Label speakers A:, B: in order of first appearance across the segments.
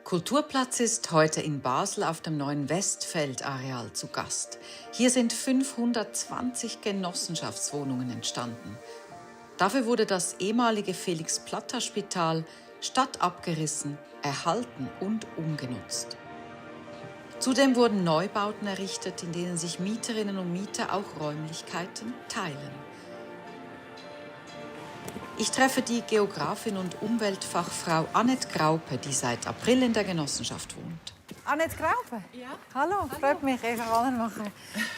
A: Kulturplatz ist heute in Basel auf dem neuen Westfeldareal zu Gast. Hier sind 520 Genossenschaftswohnungen entstanden. Dafür wurde das ehemalige Felix-Platter-Spital statt abgerissen, erhalten und umgenutzt. Zudem wurden Neubauten errichtet, in denen sich Mieterinnen und Mieter auch Räumlichkeiten teilen. Ich treffe die Geografin und Umweltfachfrau Annette Graupe, die seit April in der Genossenschaft wohnt.
B: Annette Graupe?
C: Ja.
B: Hallo, freut mich, Eva Wallenmacher.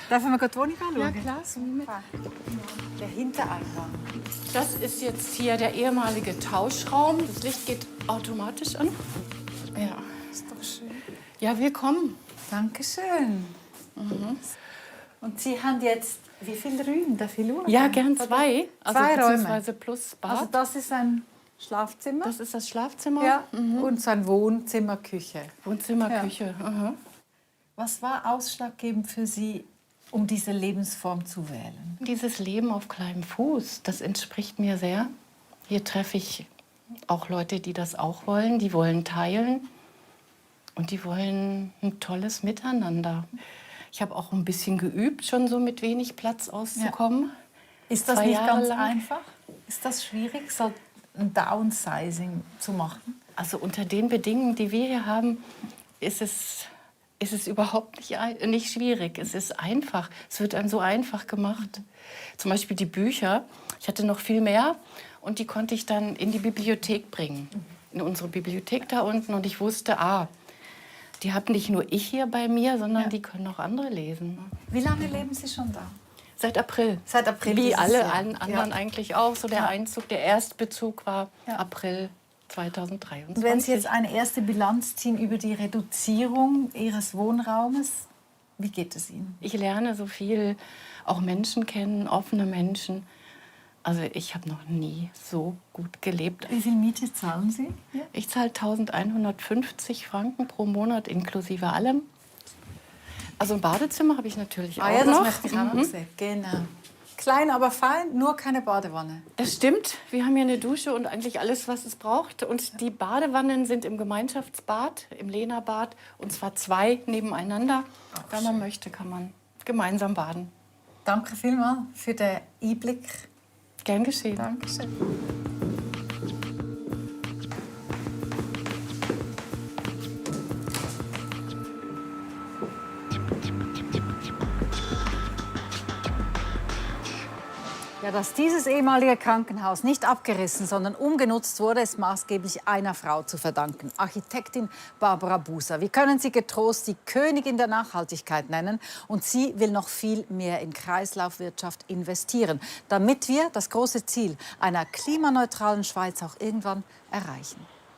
B: Dürfen wir die Wohnung anschauen?
C: Ja, klar. So mit.
B: Der Hintereingang.
C: Das ist jetzt hier der ehemalige Tauschraum. Das Licht geht automatisch an. Ja.
B: Ist doch schön.
C: Ja, willkommen.
B: Dankeschön. Und Sie haben jetzt wie viele Räume? Darf ich schauen?
C: Ja, gern zwei.
B: Zwei Räume.
C: Beziehungsweise plus Bad.
B: Also das ist ein Schlafzimmer.
C: Das ist das Schlafzimmer.
B: Ja. Und so ein Wohnzimmer, Küche.
C: Wohnzimmer,
B: Ja.
C: Küche. Aha.
B: Was war ausschlaggebend für Sie, um diese Lebensform zu wählen?
C: Dieses Leben auf kleinem Fuß, das entspricht mir sehr. Hier treffe ich auch Leute, die das auch wollen. Die wollen teilen und die wollen ein tolles Miteinander. Ich habe auch ein bisschen geübt, schon so mit wenig Platz auszukommen.
B: Ist das
C: 2
B: nicht
C: Jahre
B: ganz
C: lang.
B: einfach? Ist das schwierig, so ein Downsizing zu machen?
C: Also unter den Bedingungen, die wir hier haben, ist es überhaupt nicht schwierig. Es ist einfach. Es wird einem so einfach gemacht. Zum Beispiel die Bücher. Ich hatte noch viel mehr und die konnte ich dann in die Bibliothek bringen. In unsere Bibliothek da unten. Und ich wusste, die habe nicht nur ich hier bei mir, sondern die können auch andere lesen.
B: Wie lange leben Sie schon da?
C: Seit April.
B: Seit April
C: Wie
B: dieses
C: alle
B: Jahr.
C: anderen eigentlich auch. So der Einzug, der Erstbezug war
B: Ja.
C: April 2023.
B: Und wenn Sie jetzt eine erste Bilanz ziehen über die Reduzierung Ihres Wohnraumes, wie geht es Ihnen?
C: Ich lerne so viel, auch Menschen kennen, offene Menschen. Also ich habe noch nie so gut gelebt.
B: Wie viel Miete zahlen Sie? Ja.
C: Ich zahle 1.150 Franken pro Monat inklusive allem. Also ein Badezimmer habe ich natürlich auch
B: ja, das
C: noch.
B: möchte ich auch noch sehen. Genau. Klein, aber fein, nur keine Badewanne.
C: Das stimmt. Wir haben hier eine Dusche und eigentlich alles, was es braucht. Und die Badewannen sind im Gemeinschaftsbad, im Lehnerbad. Und zwar 2 nebeneinander. Wenn man möchte, kann man gemeinsam baden.
B: Danke vielmals für den Einblick.
C: Gern geschehen.
B: Dankeschön. Ja, dass dieses ehemalige Krankenhaus nicht abgerissen, sondern umgenutzt wurde, ist maßgeblich einer Frau zu verdanken. Architektin Barbara Buser. Wir können sie getrost die Königin der Nachhaltigkeit nennen. Und sie will noch viel mehr in Kreislaufwirtschaft investieren, damit wir das große Ziel einer klimaneutralen Schweiz auch irgendwann erreichen.